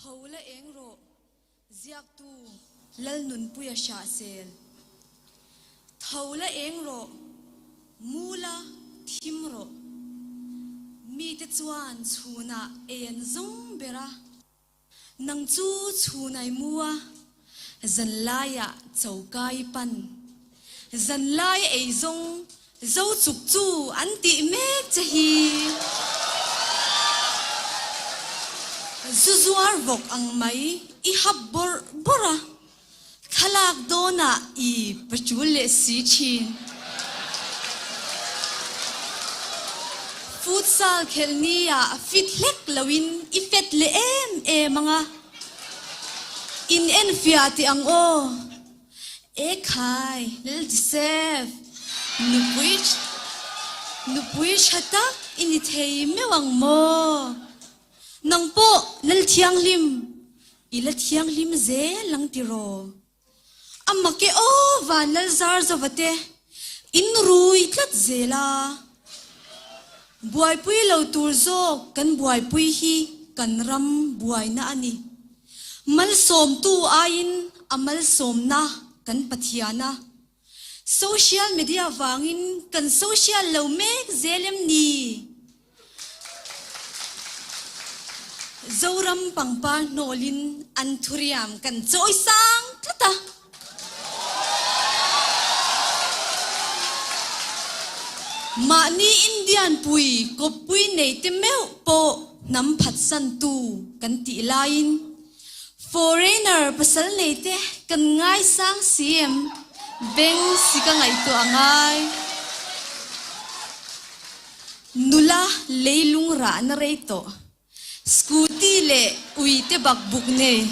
Tho la eng rawh, ziaktu Lalnunpuia Hrahsel. Tho la eng rawh, mu la thim rawh. Mite chuan chhunah ei an zawng ber a. Nang chu chhunai mu a, zanlaiah choka i pan. Zanlai ei zawng zo chuk chu an tih mek che hi. Zu zuar vawk ang mai i hap bawrh bawrh a. Thlalak dawnah i paṭul leh si ṭhin. Futsal khelh ni ah fit hlek loin i fet leh em em ang a. In enfiah teh ang aw. Ekhai, Lal Joseph, nupui nupui ṭha tak i ni thei meuh ang maw? Nang pawh Lal Thianghlim, I la thianghlim zel ang tiraw? A mak e aw van lal zar zova te in rui tlat zel a. Buaipui lo tur zawk kan buaipui hi kan ram buaina a ni. Malsawmtu aiin a malsawmna kan Pathian a. Social media vangin kan social lo mek zel em ni? Zoram pangpar hnawlin an thuriam kan chawi sang tlat a. Mahni Indian pui kawppui nei te meuh pawh hnam phatsantu kan tih laiin foreigner pasal nei te kan ngaisang si em? Beng si ka ngaihtuah a ngai. Nula leilung rahna rei tawh. Scooty leh ui te bak buk nei.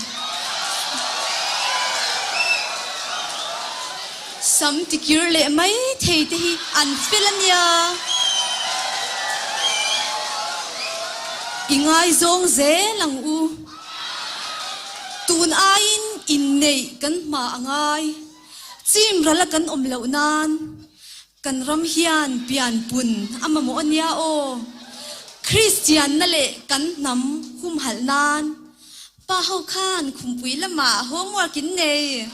Sam tikir leh mai thei te hi an fel a nia. I ngaizawng zel ang u. Tun aiin inneih kan hma a ngai. Chim rala kan awm loh nan. Kan ram hian pianpun a mamawh a nia aw. Kristianna leh kan hnam humhalh nan pa ho khan khumpui lamah homework in nei.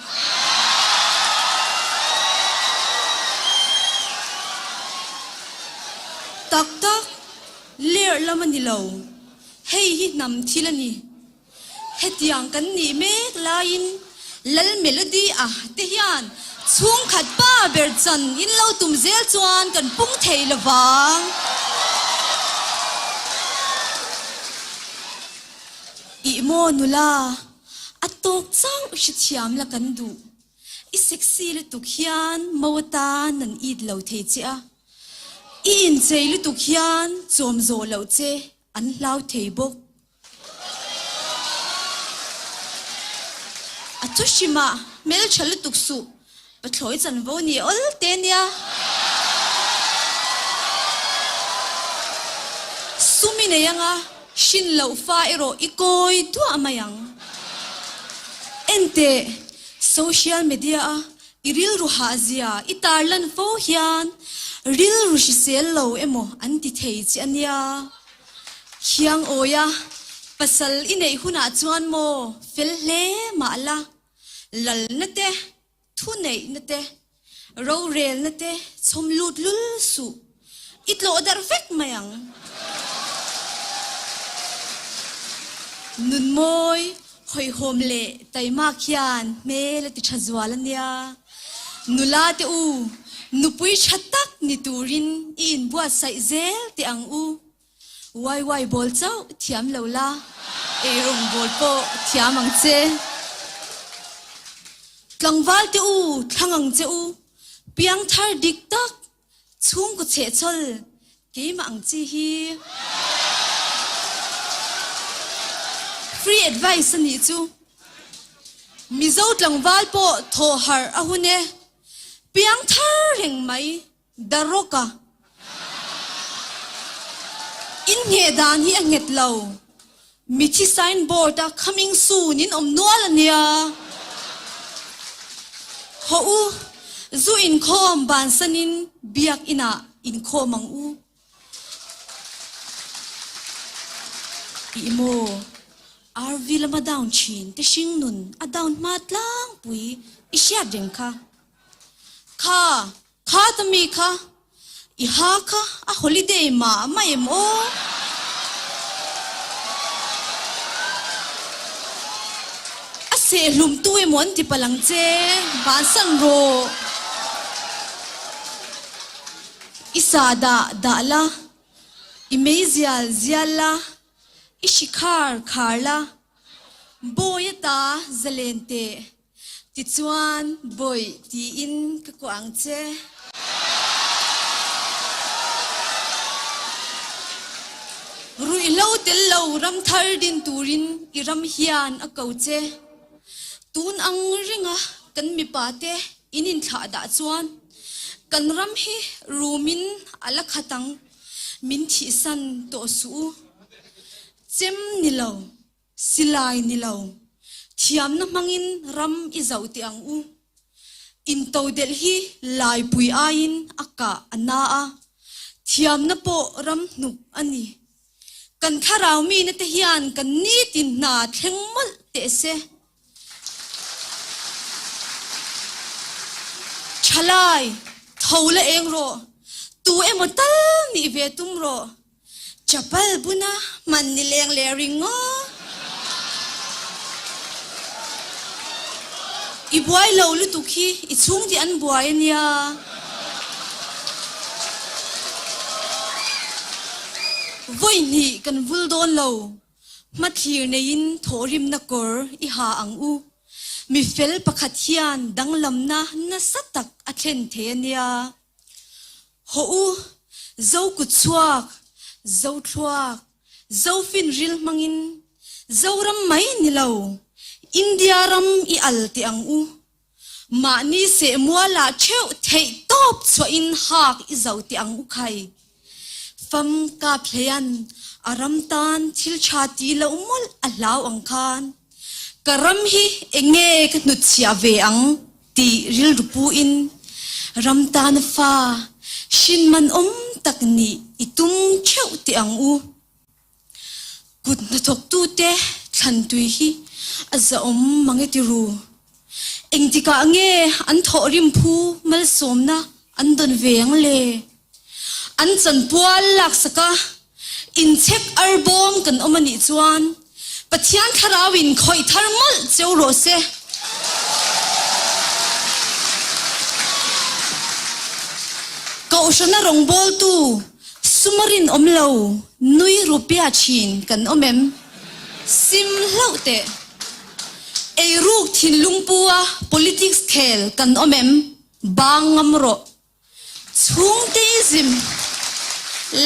Tak tak, lerh lam a ni lo. Hei hi hnam thil a ni. Hetiang kan nih mek laiin Lal Melody a te hian chhungkhat pa ber chan in lo tum zel chuan kan pung thei lovang. Ih maw nula, a tawk chauh hrethiam la kan duh. I sexy lutuk hian mo atan an it lo thei che a. I inchei lutuk hian chawm zawh loh che an hlau thei bawk. A thu hrim a, hmeltha lutuk suh, pathlawi chanvo ni awl te nia. Sum i nei anga, hrin loh fa erawh i kawi duah mai ang. Enteh, social media a i rilru hahzia i tarlan fo hian rilru hrisel lo emaw an ti thei che a nia. Khiang awi a, pasal i neih hunah chuan maw fel hle mah la, lalna te, thuneihna te, rorelna te chhawm lut lul suh, i tlawh darh vek mai ang. Nunmawi, hawihhawm leh taimak hian hmel a ti tha zual a nia. Nula te u, nupui tha tak ni turin i inbuatsaih zel teh ang u. Waiwai bawl chauh thiam lo la, eirawng bawl pawh thiam ang che. Tlangval te u, thlang ang che u, piangthar dik tak, chhungkaw chhehchhawl keimah ang chi hi. Free advice a nih chu. Mizo tlangval pawh thawh harh a hun e. Piangthar reng mai. The Rock a inngheh dan hi a nghet lo. Mithi sign board a coming soon in awm nual a nia. Haw u, zu inkhawm bansanin biak inah inkhawm ang u. Ih maw? RV lama down thin te hring nun a down hma tlangpui i hriat reng kha. Kha, kha ta mi kha, i ha kha a holiday mah mah em aw? A sehhlum tu emaw an ti palh ang che, bansan rawh. I sa dah dah la, i mei zial zial la, i hri khar khar la, bawi ata zalen teh. Tichuan, Bawih tiin ka kuah ang che. Ruihhlo tel lo ram thar din turin i ram hian a ko che. Tun ang ringa kan mipa te in inthlah dah chuan kan ram hi rumin a la khat ang, min thihsan tawh suh u. Chem ni lo. Silai ni lo, thiamna hmangin ram i zoh teh ang u. Intodelh hi laipui aiin a kah a na a, thiamna pawh ram hnuk a ni. Kan thlarau mine te hian kan nitin hna thleng mawlh teh se. Thalai, tho la eng rawh, tu emaw tal nih ve tum rawh. Chapal buna hman ni leng leh ring ngaw. I buai lo lutuk hi i chhung tih an buai a nia. Vawi hnih kan vul dawn lo. Hmathlir neiin thawhrimna kawr i ha ang u. Mi fel pakhat hian danglamna nasa tak a thlen thei a nia. Hawh u, Zo kut chhuak, Zo thluak, Zo fin ril hmangin Zoram mai ni lo, India ram i al teh ang u. Mahni seh mualah theuh theih tawp chhuahin hak i zo teh ang u khai. Fam kap hleian a ram tan thil tha ti loh mawlh a hlau ang khan ka ram hi enge ka hnutchhiah ve ang tih rilru puin ram tana fa hrin man awm tak nih i tum theuh teh ang u. Kut hnathawktute thlan tui hi a zahawm mang e ti ru. Engtikah nge an thawhrim phu malsawmna an dawn ve ang le? An chanpual laksaka inchhek arbawm kan awm a nih chuan Pathian thlarauin khawih thar mawlh cheu rawh se. Kohhrana rawngbawltu suma rinawm lo nui rupia thin kan awm em? Sim hlauh teh. Eiruk thinlung pu a politics khel kan awm em? Bang ngam rawh. Chhungteism,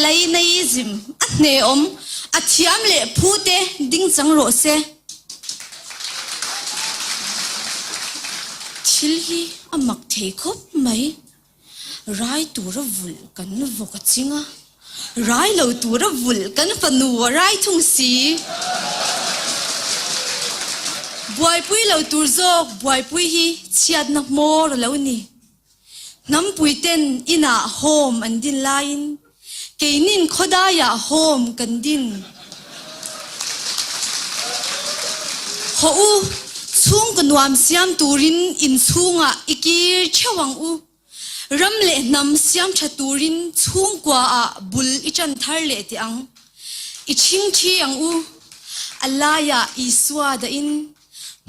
Lainaism a hneawm, a thiam leh phu te ding chang rawh se. Thil hi a mak thei khawp mai. Rai tura vulh kan vawk a ching a, rai lo tura vulh kan fanu a rai thung si. Buaipui lo tur zawk buaipui hi chhiatna hmawr a lo ni. Hnampuiten inah home an din laiin keinin khawdaiah home kan din. Hawh u, chhungkaw nuam siam turin inchhungah i kir theuh ang u. Ram leh hnam siam tha turin chhungkuaah bul i tan thar leh teh ang. I chhingthi ang u. A laiah Isua dahin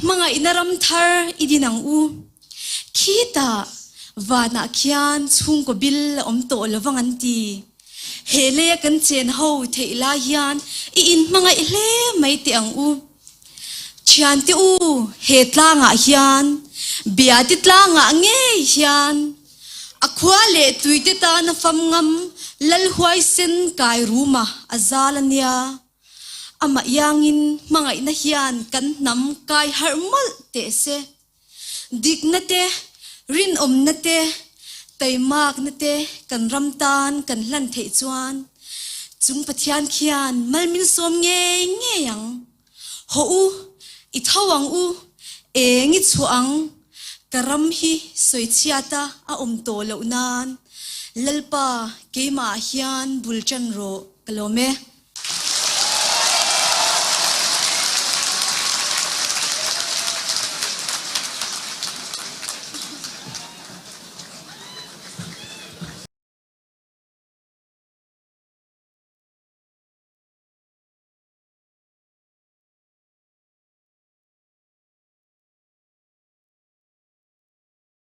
hmangaihna ram thar i din ang u. Khitah, vanah khian chhungkaw bil a awm tawh lo vang an ti. He leia kan chen ho theih lai hian i inhmangaih hle mai teh ang u. Thiante u, he tlangah hian, Biate tlangah ngei hian, a khua leh tuite tana fam ngam Lal huaisen kai ruma a zal a nia. Amah iangin hmangaihna hian kan hnam kai harh mawlh teh se. Dikna te, rinawmna te, taimakna te kan ram tan kan hlan theih chuan chung Pathian khian mal min sawm ngei ngei ang. Hawh u, i tho ang u, eng i chhuah ang, ka ram hi sawichhiata a awm tawh loh nan Lalpa keimah ah hian bul tan rawh ka lawm e.